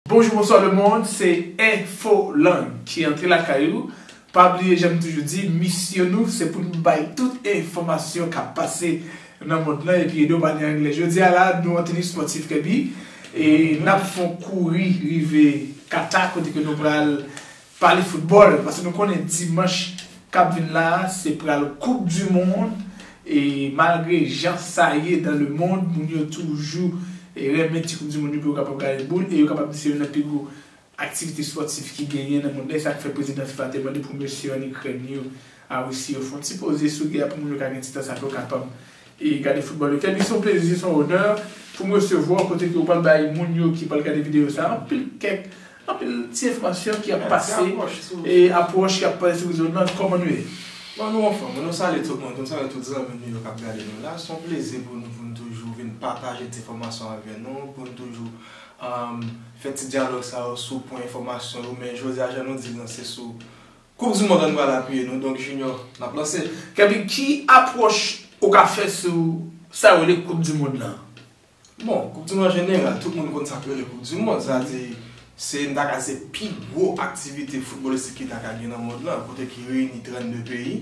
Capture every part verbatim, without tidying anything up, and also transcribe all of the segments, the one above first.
Bonjou, bonswa lemonn, se Enfolang ki antre lakay ou. Pa bliye, jan m toujou di, misyon nou, se pou nou bay tout enfòmasyon k ap pase nan mond lan epi ede w pale anglè. Jodi a la, nou an teni espòtif, Kèbi, e n ap fè yon kouri rive Kata, kote ke nou pral pale foutbòl, paske nou konnen dimanch k ap vin la a, se pral Coupe du Monde, e malgre jan sa ye dans le monde, moun yo toujou, e, renmen ti Coupe du Monde yo pou yo kapab gade boul, e yo kapab di se youn nan pi gwo aktivite espòtif ki genyen nan mond lan, e sa k fè prezidan fifa te mande pou mesye an Ikrèn yo, a Risi yo fè yon ti poze sou gè a pou moun yo ka gen ti tan sa pou yo kapab e gade foutbòl yo. Kèbi, se yon plezi, se yon onè pou m resevwa w kote ke w pral bay moun yo ki pral gade videyo sa a anpil kèk, anpil ti enfòmasyon ki ap pase, e apwòch ki ap pase sou rezo nan, kòman nou ye? Bon, nou anfòm, nou salye tout moun, nou salye tout zanmi nou yo k ap gade nou la. Se yon plezi pou nou, pou nou toujou vin pataje ti enfòmasyon avè nou, pou nou toujou um, fè ti dyalòg sa yo sou pwen enfòmasyon yo, men jodi a, jan nou di l lan, se sou Koup di mond an nou pral apiye nou, donk Junior, n ap lanse. Kèbi, ki apwòch ou ka fè sou sa yo rele Koup di mond lan? Bon, Koup di mond an jeneral, tout moun konn sa k rele Koup di mond, sa di, se, m ta ka di, se pi gwo aktivite foutbòlistik ki ta ka gen nan mond lan, kote ki reyini trannde peyi,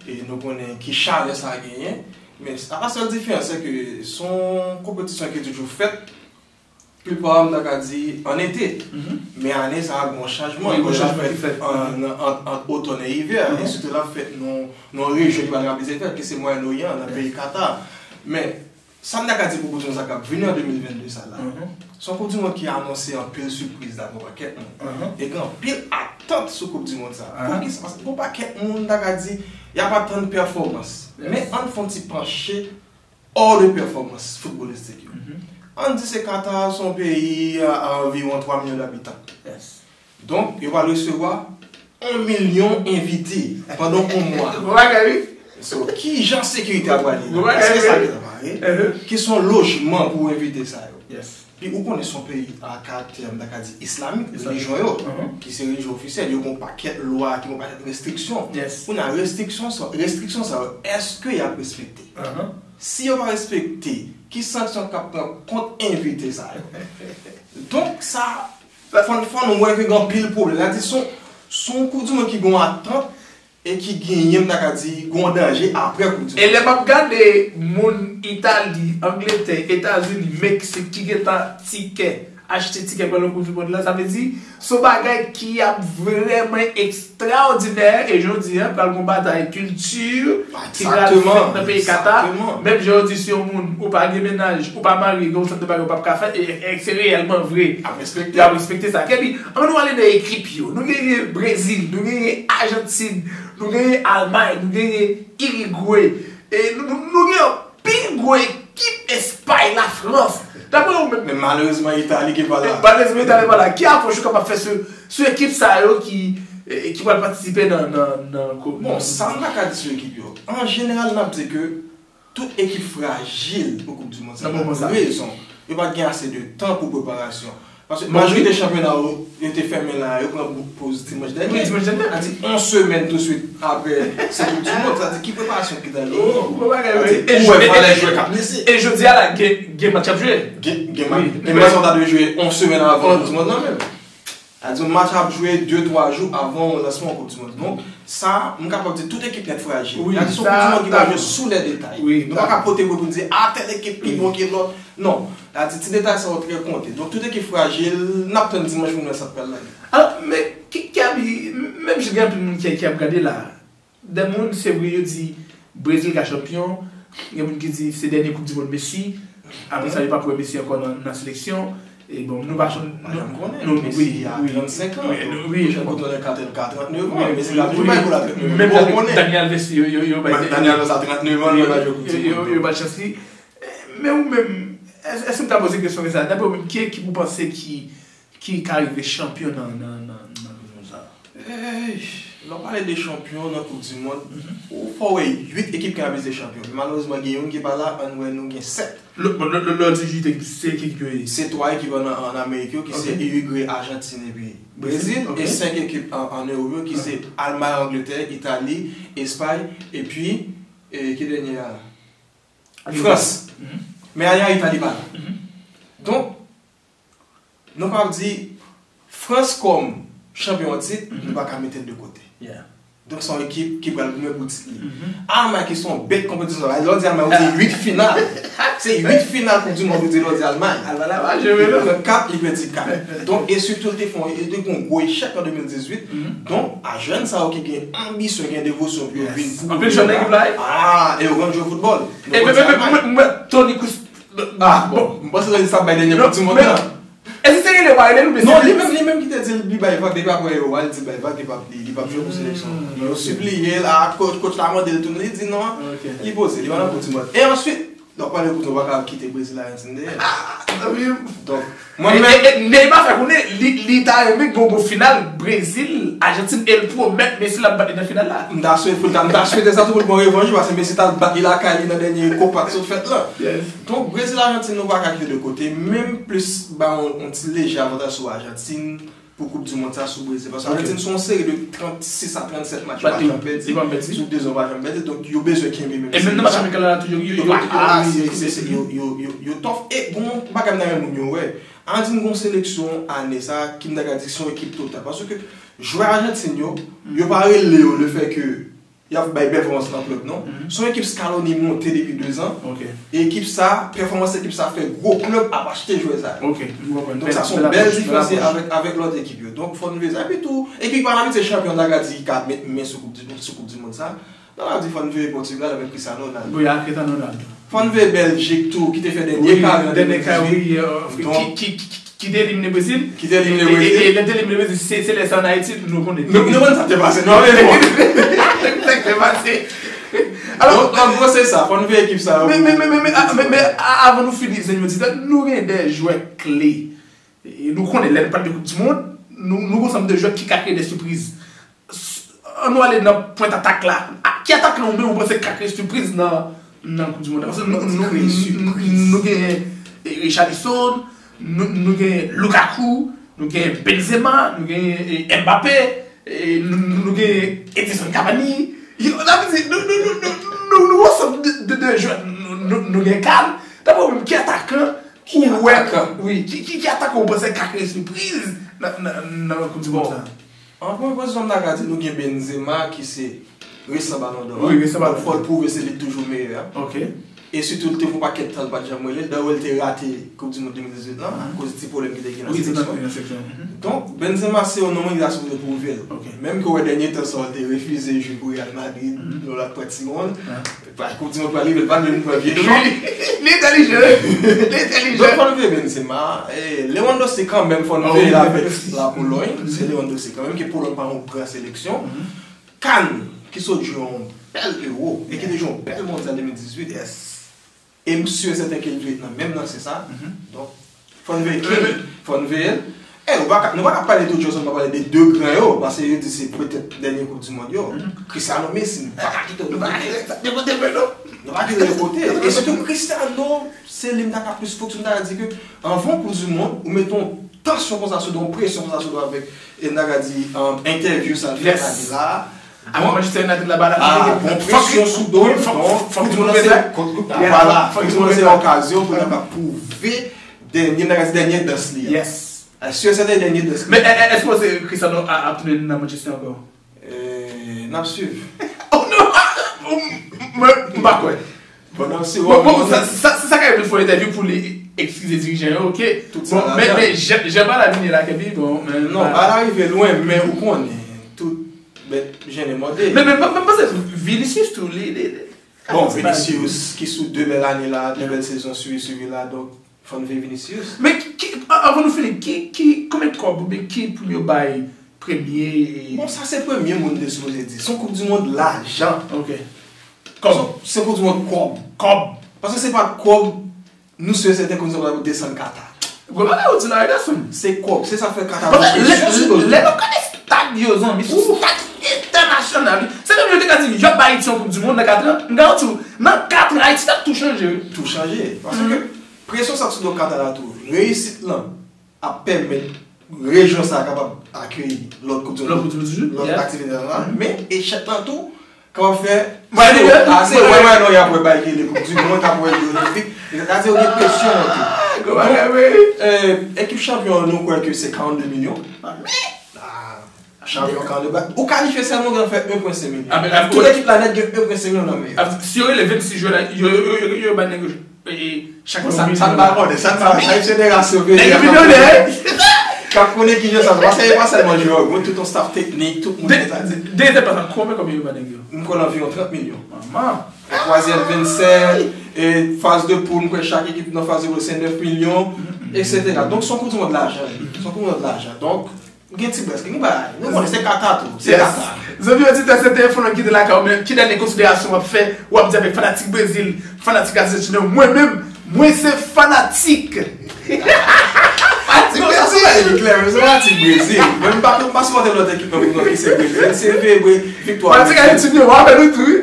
e nou konnen ki chalè sa genyen, men apa sèl diferans, se ke se yon konpetisyon ki toujou fèt, plipa, m ta ka di, an ete. Men ane sa a, gen yon chanjman. Wi, gen yon chanjman ki fèt ant, ant, ant otòn e ivè. E sitou l ap fèt nan, nan yon rejyon ki pa t abize fèt, ki se Mwayen Oryan, nan peyi Kata. Men, sa m ta ka di pou Koup di mond sa k ap vini an de mil vennde sa la, se yon Koup di mond ki anonse anpil sipriz, daprè yon pakèt moun. E gen anpil atant sou Koup di mond sa. Poukisa? Paske gen yon pakèt moun, m ta ka di, y ap atann pèfòmans. Men ann fè yon ti panche hors de performance foutbòlistik yo. Ann di se Qatar, se yon peyi a, a anviwon twa milyon dabitan. Donk, yo pral resevwa yon milyon envite pandan yon mwa. Gwo bagay, wi. So, ki jan sekirite a pral ye? Èske sa gen prepare? Ki se yon lojman pou envite sa yo? Pi ou konnen se yon peyi a karaktè, m ta ka di, islamik, relijyon yo, ki se relijyon ofisyèl, yo gen yon pakèt lwa, ki gen yon pakèt restriksyon. Kounye a, restriksyon sa, restriksyon sa yo, èske y ap respekte? Si yo pa respekte, ki sanksyon k ap pran kont envite sa yo? Donk, sa, fò n, fò n wè ke gen anpil pwoblèm. Sa di, se yon, se yon Koup di mond ki gen yon atant, e ki genyen, m ta ka di, gen yon danje apre Koup di mond. E lè m ap gade moun Itali, Angletè, Etazini, Meksik ki gentan tikè, achte tikè pou al nan Koup di mond lan, sa vle di, se yon bagay ki ap vrèman ekstraòdinè, e jodi a, pral gen yon batay kilti ki pral fèt nan peyi Kata. Menm jan yo di, si yon moun, ou pa gen mennaj, ou pa marye, gen yon sòt de bagay ou p ap ka fè, e, e se reyèlman vre. Y ap respekte sa. Kèbi, ann nou ale nan ekip yo. Nou genyen Brezil, nou genyen Ajantin, nou genyen Almay, nou genyen Irigwe. E nou, nou, nou gen pi gwo ekip Espay, Lafrans. Daprè ou menm? Men malerezman, Itali ki pa la. Malerezman, Itali pa la. Ki apwòch ou kapab fè sou, sou ekip sa yo ki, eh, ki pral patisipe nan, nan, nan ko-, Bon, sa m ta ka di sou ekip yo. An jeneral, n ap di ke tout ekip frajil pou Koup di mond sa. Nan moman sa. Rezon. Yo pa t gen ase de tan pou preparasyon. Paske majorite chanpyona yo, yo te fèmen la, yo pran bout poz dimanch dènye. Wi, dimanch dènye. Sa di, yon semèn touswit apre, se Koup di mond. Sa di, ki preparasyon ki ta genyen? Sa di, ou wè valè jwè k ap blese. E jodi a la, gen, gen match ap jwe. Gen, gen match, gen match sa ta dwe jwe yon semèn avan Koup di mond nan menm. Sa di, yon match ap jwe de, twa jou avan lansman Koup di mond. Donk, sa, m kapab di tout ekip nèt frajil. Sa di, se yon Koup di mond ki pral jwe sou lè detay. Nou pa ka pote pou nou di, a, tèl ekip pi bon ke lòt. Non, sa di ti detay sa yo trè konte. Donk, tout ekip frajil, n ap tann dimanch pou n wè sa k pral lage. Alò, men, ki, ki abi, menm jan gen anpil moun ki, ki ap gade la, de moun, se vre, yo di Brezil ka chanpyon, gen moun ki di se dènye Koup di mond Messi, apre sa, yo pa pou wè Messi ankò nan, nan seleksyon. E bon, nou pa janm, nou, nou, Messi a trannsenk an, wi, pwochèn Koup di mond ka trannnev an, Messi ka toujou bay gòl a trannnev an. Menm Dani Alves, yo, yo, yo bay Dani Alves a trannnev an, li pa jwe Koup di mond. Yo, yo bay chans li. Men ou menm, èske, èske m ta poze kesyon konsa, daprè ou menm, ki ekip ou panse ki, ki ka rive chanpyon nan, nan, nan, nan Koup di mond sa a? Ey, lè w pale de chanpyon nan Koup di mond, ou fò wè uit ekip ki ka vize chanpyon. Men malerezman, gen youn ki pa la, ann wè, nou gen sèt. Lè, bon, lè, lè, lè w di uit ekip, se ki ekip yo ye? Se twa ekip ann, ann Amerik yo, ki se Irigwe, Ajantin epi Brezil, e senk ekip ann, ann Ewòp yo, ki se Almay, Angletè, Itali, Espay, epi, e, ki dènye a? Frans. Men a, Itali pa la. Donk, Nou kapab di, Frans kòm chanpyon an tit, nou pa ka mete l de kote. Donk se yon ekip ki pral goumen pou tit li. Almay ki se yon bèt konpetisyon, lè w di Almay, ou di uit final. Se uit final Koup di Mond ou di lè w di Almay. Li pran kat, li pèdi kat. Donk, e sitou li te fè yon, li te gen yon gwo echèk an de mil dizuit. Donk, a jèn sa yo ki gen anbisyon, gen devosyon pou yo vin pou ekip la, ah, e yo rann jwe foutbòl. Donk, ou di Almay. Toni Kroos, ah, bon, m panse Toni sa bay dènye Koup di Mond nan. Èske se rele w pa rele l oubyen se... Non, li menm, li menm ki te di l, li bay vag, depi apre Euro a, li di l bay vag, li p ap, li, li p ap jwe pou seleksyon. Yo sipliye l, a, coach, coach la mande l tou, li di non, li poze, li pa nan Koup di Mond. E answit, lè w pale Koup di Mond, ou pa ka kite Brezil, Ajantin dèyè. Donk, mwen menm. E, e, Neymar fè konnen, li, li ta renmen gen yon bon final Brezil, Ajantin, e l pwomèt Messi l ap bat li nan final la. M ta swete, m ta swete sa tou pou l pran revanj, paske Messi t al bat li lakay li nan dènye Copa k sot fèt la. Donk, Brezil, Ajantin, nou pa ka kite de kote. Menm plis ba yon, yon ti leje avantaj sou Ajantin pou Koup di Mond sa sou Brezil. Paske Ajantin, sou yon seri de trannsis a trannsèt match, yo pa janm pèdi. Sou dezan, yo pa janm pèdi. Donk, yo bezwen kenbe menm seri sa. E menm nan match amikal la tou, yo, yo, yo, yo, yo, yo, yo, yo tòf. E bon, bagay m ta renmen moun yo wè. Ajantin gen yon seleksyon ane sa, ki m ta ka di se yon ekip total. Paske jwè Ajantin yo, yo pa rele yo lefètke y ap bay pèfòmans nan klèb, non. Se yon ekip Scaloni monte depi dezan. E ekip sa, pèfòmans ekip sa fè gwo klèb ap achte jwè sa yo. Donk sa se yon bèl diferans avèk, avèk lòt ekip yo. Donk fò n veye sa. Epi tou, ekip pa abitye chanpyon, n ta ka di ki ka met men sou koup di, sou koup di mond sa. N ta ka di fò n veye Pòtigal avèk Cristiano Ronaldo. Wi, ak Cristiano Ronaldo. Fò n veye Bèljik tou, ki te fè dènye kare an de mil dizuit. Ki, ki, ki, ki te elimine Brezil. Ki te elimine Brezil. E, e, e lè te elimine Brezil, se, se lè sa ann Ayiti, nou konnen. Nou, nou konn sa k te pase, nou ap veye bon. Sa k te pase. Alò, donk, an gwo, se sa. Fò n veye ekip sa yo. Men, men, men, men, men, a, men, men, a, avan nou fini, Zenny Otita, nou gen de jwè kle. E nou konnen, lè n pale de Koup di Mond, nou, nou gon sanm de jwè ki ka kreye de sipriz. Ann nou ale nan pwent atak la. A, ki atakan ou menm ou panse k ka kreye sipriz nan, nan Koup di Mond la? Paske nou, nou, nou, nou genyen, e, Richarlison, nou, nou genyen Lukaku, nou genyen Benzema, nou genyen, e, Mbappé, e, nou, nou, nou genyen Edinson Cavani. Yo, sa vle di, nou, nou, nou, nou, nou, nou ansanm de, de, de jwè, nou, nou, nou gen Kane. Daprè ou menm, ki atakan ou wè, wi, ki, ki, ki atakan ou panse ka kreye sipriz nan, nan, nan Koup di Mond sa? An premye pozisyon, m ta ka di nou gen Benzema ki se resan Balon dò a. Wi, resan Balon dò. Donk, fò l pwouve se li k toujou meyè a. E sitou, li te fè yon pakèt tan, l pa t janm rele l. Dayè, l te rate Koup di Mond de mil dizuit lan, akoz ti pwoblèm ki te gen nan seleksyon. Donk, Benzema se yon nonm ki ta sipoze pwouve l. Menm ke w wè dènye tan sa yo, l te refize jwe pou Real Madrid, yon lòt pwenti wonn. Koup di Mond pral rive, l pa t vle vin pran vye chòk. Li entèlijan. Li entèlijan. Donk, fò n veye Benzema. E, Lewandowski kanmenm, fò n veye l avèk Lapolòy. Se Lewandowski kanmenm, ke Polòy pa yon gran seleksyon. Kane, ki sot jwe yon bèl Euro, e ki te jwe yon bèl Mondyal de mil dizuit. E m si e sèten ke l dwe nan menm lansè sa. Donk, fò n veye Kane, fò n veye l. E, nou pa ka, nou pa ka pale tout jwè sa, nou pa pale de de gran yo, paske yo di se petèt dènye Koup di Mond yo. Cristiano, Messi, nou pa ka kite yo de kote. Nou pa kite yo de kote. E sitou Cristiano, se li m ta ka plis fokis, m ta ka di ke anvan Koup di Mond, ou mete yon tansyon konsa sou do, yon presyon konsa sou do avèk, e m ta ka di, um, entèvyou sa l fè ane la. Avan Manchester United la, ba la, ah, bon, presyon sou do l, fòk, donk, fòk, fòk, fòk, voilà, fòk, fòk, se yon okazyon pou l kapab pwouve dènye, dènye dans li a. Yes. Asire se te dènye dans li. Men, e, e, èske w panse Cristiano a, ap tounen nan Manchester ankò? E, n ap swiv. Oh, non, ah, m, m, m pa kwè. Bon, non, si bon, bon, sa, sa, sa ka rive l fè yon entèvyou pou li eskize dirijan yo, ok. Bon, men, men, jan, jan ba la vini la, Kèpi, bon, men, non, ba la rive lwen, men ou konnen, tout bèt jennen mòde. Men, men, men, men, panse Vinicius tou, li, li, li. Bon, Vinicius, ki sou de bèl ane la, de bèl sezon swivi, swivi la, donk, fò n veye Vinicius. Men, ki, ki, a, avan nou fini, ki, ki, konbyen kòb oubyen ki pou yo bay premye? Bon, sa se premye moun te sipoze di. Se yon Koup di Mond lajan. Ok. Kòb. Se, se Koup di Mond kòb. Kòb. Paske se pa t kòb, nou si e sèten Koup di Mond la pou desann Kata. Gwo bagay ou di la, gason. Se kòb, se sa fè Kata. Paske lè, lè, lè n ap gade stad yo, zanmi, se yon stad entènasyonal, wi. Se menm yo te ka di, y ap bay Ayiti yon Koup di Mond nan katran. M ka di w, nan katran, Ayiti t ap tou chanje, wi. Tou chanje. Paske presyon sa sou do Kata la tou. Reyisit lan ap pèmèt rejyon sa a kapab akeyi lòt Koup di Mond, lòt Koup di Mond, lòt aktivite la, men echèk lan tou kapab fè, ase wè, wè, non, y ap wè bagay ki rele Koup di Mond, y ap wè Jeux Olympiques, sètadi yo gen presyon an tou. Gwo bagay, wi. Eh, ekip chanpyon an, nou kwè ke se karannde milyon. Ah, chanpyon karannde ba. Ou kalifye sèlman, ou gen fè en pwen senk milyon. Ah, men la, tout ekip la nèt gen en pwen senk milyon nan men yo. Ah, si yo rele vennsis jwè la, yo, yo, yo, yo, yo ba nèg yo, eh, eh, chak milyon. Sa, sa n pa konnen, sa n pa, sa se de rasyon. Nèg yo milyonè. K ap konnen ki jan sa, paske e pa sèlman jwè yo, tout yon staff teknik, tout moun. De, de, de, konbyen, konbyen yo ba nèg yo? M kwè l anviwon trant milyon. Manman. Twazyèm vennsèt, e faz de poul, m kwè chak ekip nan faz de poul se nèf milyon, etsetera. Donk, se yon koup di mond lajan. Se yon koup di mond lajan. Donk, gen ti brèske, gen bagay. Nou konnen se Kata tou. Se Kata. Zanmi oditè, se te Enfolang ki te lakay ou, men ki dènye konsiderasyon w ap fè, w ap di avèk fanatik Brezil, fanatik Ajantin yo? Mwen menm, mwen se fanatik. Fanatik Brezil! Klè, men se fanatik Brezil. Mwen, m pa, m pa sipòte lòt ekip nan pou ki se Brezil. Se vre, vre, viktwa. Fanatik Ajantin yo, w ap fè nou tou, wi.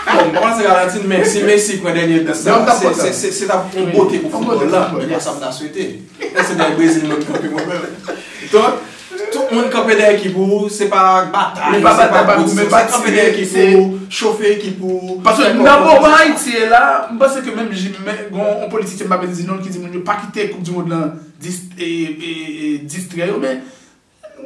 Bon, m pa fanatik Ajantin, men si Messi pran dènye bis la, se, se, se, se t ap yon bote pou foutbòl la. E pa sa m ta swete. Men se dèyè Brezil mwen kanpe mwen menm. Donk, tout moun kanpe dèyè ekip ou, se pa batay, se pa goumen, se kanpe dèyè ekip ou, chofe ekip ou. Paske nan moman Ayiti ye la, m panse ke menm j-, men, gon yon politisyen, m pa vle di non l, ki di moun yo pa kite koup di mond lan dis-, e, e, e, distrè yo, men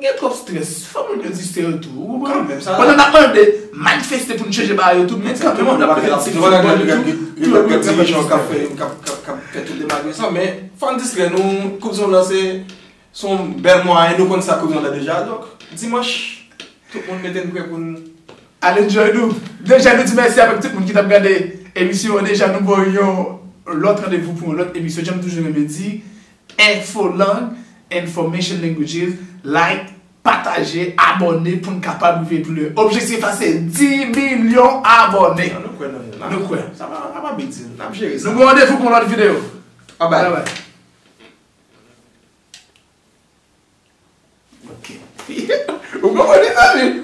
gen twòp strès, fò moun yo distrè yo tou, ou konprann? Pandan n ap mande, manifeste pou n chanje bagay yo tou, men kanpe moun ap pede ti foutbòl yo tou, pou yo pran tan pou distrè. K ap, k ap, k ap fè tout demagri sa, men fò n distrè nou, koup di mond lan se Se yon bèl mwayen, nou konn sa koup di mond lan deja. Donk, dimanch, tout moun mete n prè pou n al enjoy nou. Deja, nou di mèsi avèk tout moun ki t ap gade emisyon an. Deja, nou ba w yon lòt randevou pou yon lòt emisyon. Jan m toujou renmen di, Enfolang, Information Languages, like, pataje, abòne pou n kapab rive pi lwen. Objektif la se dis milyon abòne. Nou kwè nan, nou kwè. Sa pa, sa pa big deal. N ap jere sa. Nou ba w randevou pou yon lòt videyo. Bye bye. Bye bye. Ok. Ou konprann, mezanmi?